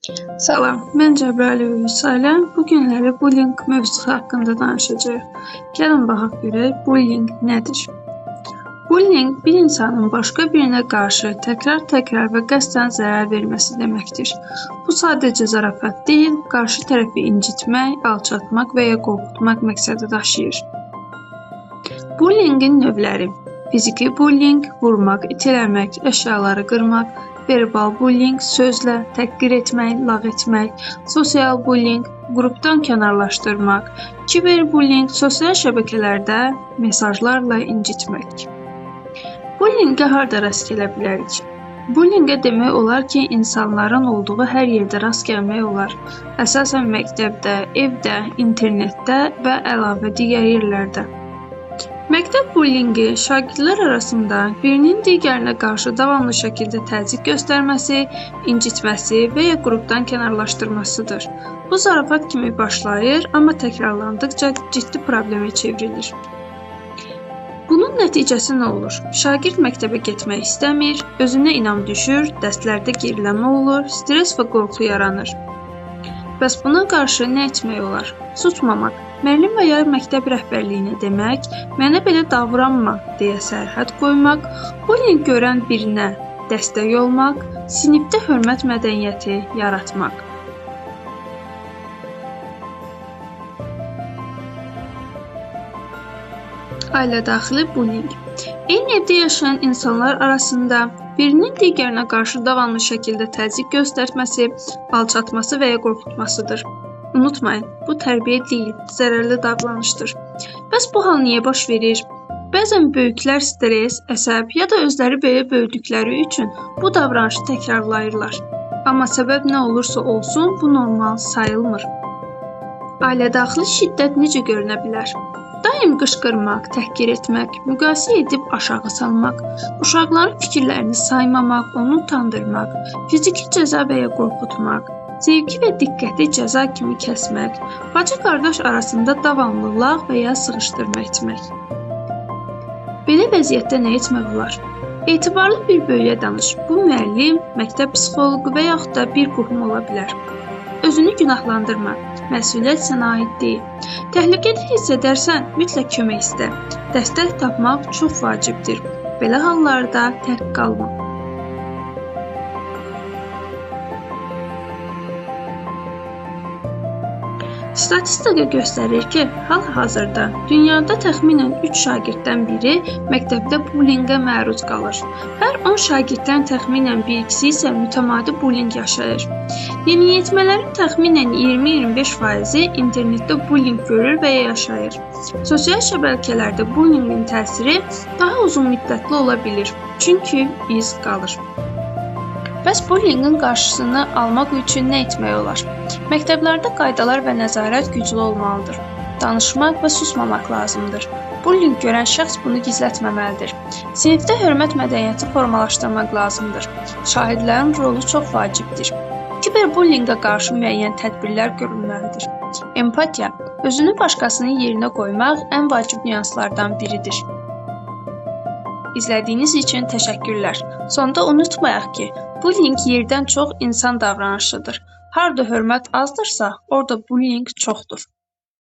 Salam, mən Cəbrayıl Vüsaləm. Bu günləri bullying mövzusu haqqında danışacağıq. Gəlin baxaq görək bullying nədir? Bullying bir insanın başqa birinə qarşı təkrar-təkrar və qəsdən zərər verməsi deməkdir. Bu sadəcə zarafat deyil, qarşı tərəfi incitmək, alçatmaq və ya qorxutmaq məqsədi daşıyır. Bullyingin növləri: fiziki bullying, vurmaq, itiləmək, əşyaları qırmaq, verbal bullying, sözlə təhqir etmək, lağ etmək, sosial bullying, qrupdan kənarlaşdırmaq, kiberbullying, sosial şəbəkələrdə mesajlarla incitmək. Bullyingə harda rast gələ bilərik? Bullyingə demək olar ki, insanların olduğu hər yerdə rast gəlmək olar. Əsasən məktəbdə, evdə, internetdə və əlavə digər yerlərdə. Məktəb bullyingi şagirdlər arasında birinin digərinə qarşı davamlı şəkildə təzyiq göstərməsi, incitməsi və ya qrupdan kənarlaşdırmasıdır. Bu zarafat kimi başlayır, amma təkrarlandıqca ciddi problemə çevrilir. Bunun nəticəsi nə olur? Şagird məktəbə getmək istəmir, özünə inam düşür, dərslərdə geriləmə olur, stres və qorxu yaranır. Bəs buna qarşı nə etmək olar? Susmamaq, müəllim və ya məktəb rəhbərliyinə demək, mənə belə davranma deyə sərhəd qoymaq, bullying görən birinə dəstək olmaq, sinifdə hörmət mədəniyyəti yaratmaq. Ailədaxili bullying. Eyni evdə yaşayan insanlar arasında birinin digərinə qarşı davamlı şəkildə təzyiq göstərməsi, alçatması və ya qorxutmasıdır. Unutmayın, bu tərbiyə deyil, zərərli davranışdır. Bəs bu hal niyə baş verir? Bəzən böyüklər stres, əsəb ya da özləri belə böyüdükləri üçün bu davranışı təkrarlayırlar. Amma səbəb nə olursa olsun, bu normal sayılmır. Ailədaxili şiddət necə görünə bilər? Daim qışqırmaq, təhqir etmək, müqayisə edib aşağı salmaq, uşaqların fikirlərini saymamaq, onu utandırmaq, fiziki cəza və ya qorxutmaq, sevgi və diqqəti cəza kimi kəsmək, bacı-qardaş arasında davamlı lağ və ya sığışdırma etmək. Belə vəziyyətdə nə etmək olar? Etibarlı bir böyüyə danış. Bu müəllim, məktəb psixoloqu və yaxud da bir qohum ola bilər. Özünü günahlandırma. Məsuliyyət sənə aid deyil. Təhlükədə hiss edərsən, mütləq kömək istə. Dəstək tapmaq çox vacibdir. Belə hallarda tək qalma. Statistika göstərir ki, hal-hazırda dünyada təxminən 3 şagirddən biri məktəbdə bullyingə məruz qalır. Hər 10 şagirddən təxminən bir-ikisi isə mütəmadi bullying yaşayır. Yeniyetmələrin təxminən 20-25%-i internetdə bullying görür və ya yaşayır. Sosial şəbəkələrdə bullyingin təsiri daha uzun müddətli ola bilir, çünki iz qalır. Bəs bullyingin qarşısını almaq üçün nə etmək olar? Məktəblərdə qaydalar və nəzarət güclü olmalıdır. Danışmaq və susmamaq lazımdır. Bullying görən şəxs bunu gizlətməməlidir. Sinifdə hörmət mədəniyyəti formalaşdırmaq lazımdır. Şahidlərin rolu çox vacibdir. Kiberbullyingə qarşı müəyyən tədbirlər görülməlidir. Empatiya, özünü başqasının yerinə qoymaq ən vacib nüanslardan biridir. İzlədiyiniz üçün təşəkkürlər. Sonda unutmayaq ki, bullying yerdən çox insan davranışıdır. Harda hörmət azdırsa, orada bullying çoxdur.